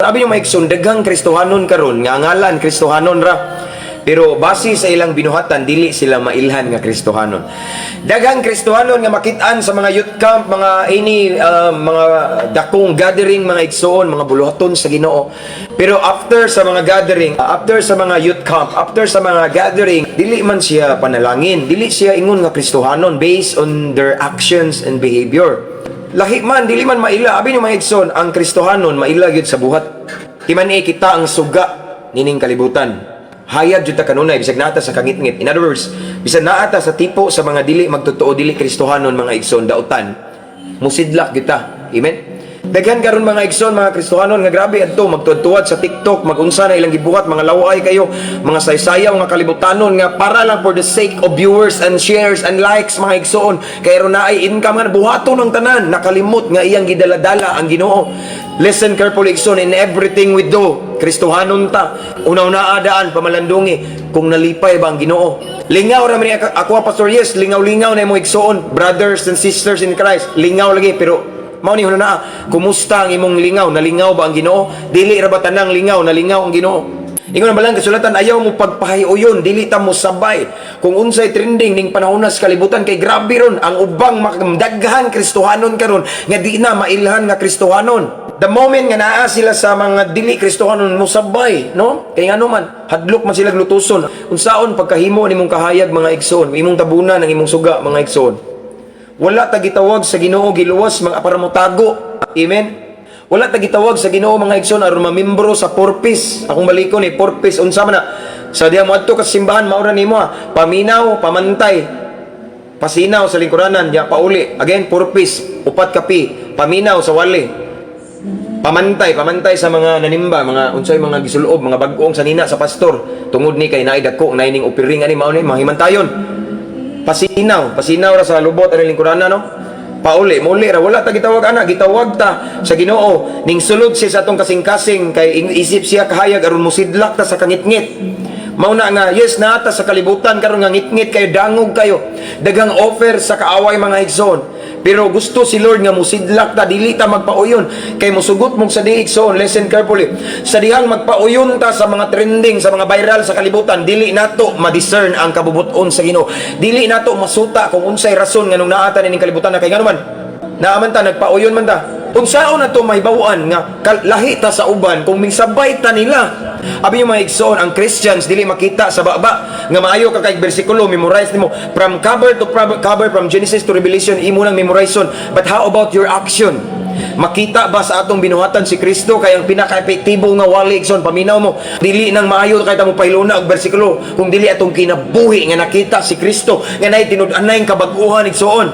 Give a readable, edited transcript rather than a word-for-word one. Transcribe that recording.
Sabi niyo, mga igsoon, daghang Kristohanon karon nga ngalan Kristohanon ra. Pero base sa ilang binuhatan, dili sila mailhan nga Kristohanon. Daghang Kristohanon nga makit-an sa mga youth camp, mga any mga dakong gathering, mga igsoon, mga buluhaton sa Ginoo. Pero after sa mga gathering, after sa mga youth camp, after sa mga gathering, dili man siya panalangin, dili siya ingon nga Kristohanon based on their actions and behavior. Lahi man, dili man maila. Abi niyo, mga igsoon, ang Kristohanon maila gyud sa buhat. Timan-i kita ang suga nining kalibutan. Hayag jud ta kanunay bisag naa ta sa kangitngit. In other words, bisag naa ta sa tipo sa mga dili magtotoo, dili Kristohanon, mga igsoon, dautan. Musidlak kita. Amen. Daghan karon, mga igsoon, mga Kristohanon nga grabe adto magtuad-tuad sa TikTok, magunsa na ilang gibuhat, mga laway kayo, mga saysayaw nga kalibutanon nga para lang for the sake of viewers and shares and likes, mga igsoon. Kay aron naay income nga buhaton ang tanan, nakalimot nga iyang gidaladala ang Ginoo. Listen carefully, igsoon, in everything we do, Kristohanon ta. Una-una daan pamalandungi kung nalipay ba ang Ginoo. Lingaw ra man ni ako, Pastor, yes, lingaw-lingaw na imong igsoon, brothers and sisters in Christ. Lingaw lagi, pero mao ni na, kumusta ang imong lingaw? Nalingaw ba ang Ginoo? Dili ra ba tanang lingaw nalingaw ang Ginoo? Ingon ang balang kasulatan, ayaw mo pagpahiuyon, dili ta mo sabay kung unsay trending ning panahon sa kalibutan, kay grabe ron ang ubang daghan Kristohanon karon nga di na mailhan nga Kristohanon. The moment nga naa sila sa mga dili Kristohanon, mo sabay, no? Kay ngano man, hadlok man sila glutuson. Unsaon pagkahimo nimong kahayag, mga igsoon, imong tabunan ang imong suga, mga igsoon. Wala ta gitawag sa Ginoo, giluwas mga para motago. Amen. Wala ta gitawag sa Ginoo, mga igsoon, aron mamimbro sa purpose. Akong balikon ni purpose, unsa man na? Sa diha moadto ka sa simbahan, mao ra nimo ha. Paminaw, pamantay. Pasinaw sa lingkuranan, diha pauli. Again, purpose, upat ka P. Paminaw sa wali. Pamantay, pamantay sa mga nanimba, mga unsay mga gisulob, mga bag-ong sanina sa pastor. Tungod ni kay naay dako, naay ning offering ani, mao ni mahimantayon. Pasinaw, pasinaw ra sa lubot ani lingkuranan, no? Pauli, muli ra, wala ta gitawag ana, gitawag ta sa Ginoo ning sulod siya sa atong kasing-kasing kay isip siya kahayag aron musidlak ta sa kangitngit. Mao na nga yes, naa ta sa kalibutan karon nga ngitngit kayo, dangog kayo. Daghang offer sa kaaway, mga igsoon. Pero gusto si Lord nga musidlak ta, dili ta magpauyon kay musugot mong sa di, igsoon, listen carefully. Sa dihang magpauyon ta sa mga trending, sa mga viral sa kalibutan, dili nato ma-discern ang kabubuton sa Ginoo. Dili nato masuta kung unsay rason nganong naa ta nining kalibutan na kay ngano man. Naa man ta, nagpauyon man ta. Unsaon na to mahibaw-an nga lahi ta sa uban kung mingsabay ta nila? Abi yung mga igsoon, ang Christians dili makita sa baba nga maayo ka kay bersikulo, memorize nimo from cover to cover, from Genesis to Revelation, imo nang memorizon. But how about your action? Makita ba sa atong binuhatan si Kristo? Kay ang pinaka-epektibo nga wali, igsoon, paminaw mo, dili nang maayo kay ta mo pahiluna og bersikulo kung dili atong kinabuhi nga nakita si Kristo nga nay tinud-anay kabag-uhan, igsoon.